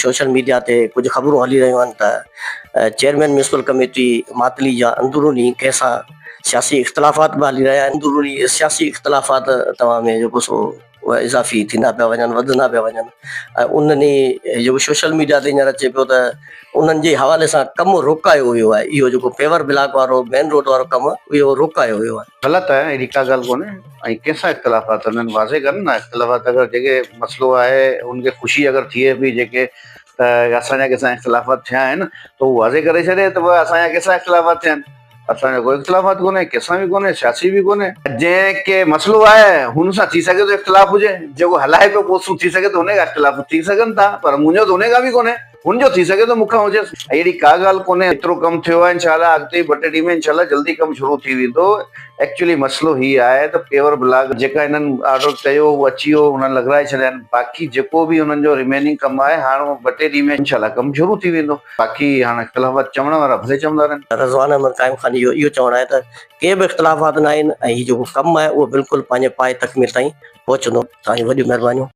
Social media تي ڪجهه خبرون هلي رهيون آهن ته چيئرمين ميونسپل ڪميٽي ماتلي جا اندروني ڪنهن سان سياسي اختلافات به هلي رهيا آهن اندروني سياسي اختلافات توهان ۾ جيڪو سو اضافي ٿيندا پيا وڃن وڌندا پيا وڃن ۽ انهن ئي جيڪو سوشل ميڊيا تي هينئر اچي پيو ته انهن جي حوالي سان ڪم روڪايو ويو آهي اهو جيڪو پيور بلاڪ وارو مين روڊ وارو ڪم اهو روڪايو ويو آهي. غلط آهي اهڙي ڪا ڳالهه ڪونهي ۽ ڪنهن سان اختلافات انهن واضح ڪن نه اختلافات اگر جيڪي مسئلو آهي ان کي خوشي اگر ٿئي پئي جيڪي ته اسان جا ڪنهن سان اختلافات ٿيا آهن ته هو واضح ڪري ڇڏي ته بابا اسان جا ڪنهن سان اختلافات ٿيا آهن اسان جو ڪوئي اختلافات ڪونهي ڪنهن سان به ڪونهي سياسي به ڪونهي جنهن کي مسئلو آهي هن سان ٿي سگهي ٿو اختلاف هجي جيڪو هلائي پيو پوسٽون ٿي سگهي ٿو هن کان اختلاف ٿي سگهن ٿا پر منهنجو ته هن کان به ڪونهي هن جو ٿي سگهي ٿو مون کان هجي اهڙي ڪا ڳالهه ڪونهي ايترو ڪم ٿيو آهي انشاء الله اڳتي ٻه ٽي ڏينهن ۾ انشاء الله جلدي ڪم شروع ٿي ويندو ايڪچولي مسئلو هي آهي ته پيور بلاڪ جيڪا هنن آرڊر ڪيو هو اچي ويو هنن لڳرائي ڇڏيا آهن باقي جيڪو به هنن جو ريميننگ ڪم آهي هاڻ ٻه ٽي ڏينهن ۾ انشاء الله ڪم شروع ٿي ويندو باقي هاڻ اختلافات چوڻ وارا ڀلي چوندا رهن. رضوان احمد قائم خاني جو اهو چوڻ آهي ته ڪي به اختلافات ناهن ۽ هي جيڪو ڪم آهي اهو بلڪل پنهنجي پايه تڪميل تائين پهچندو. توهان جون وڏيون مهربانيون.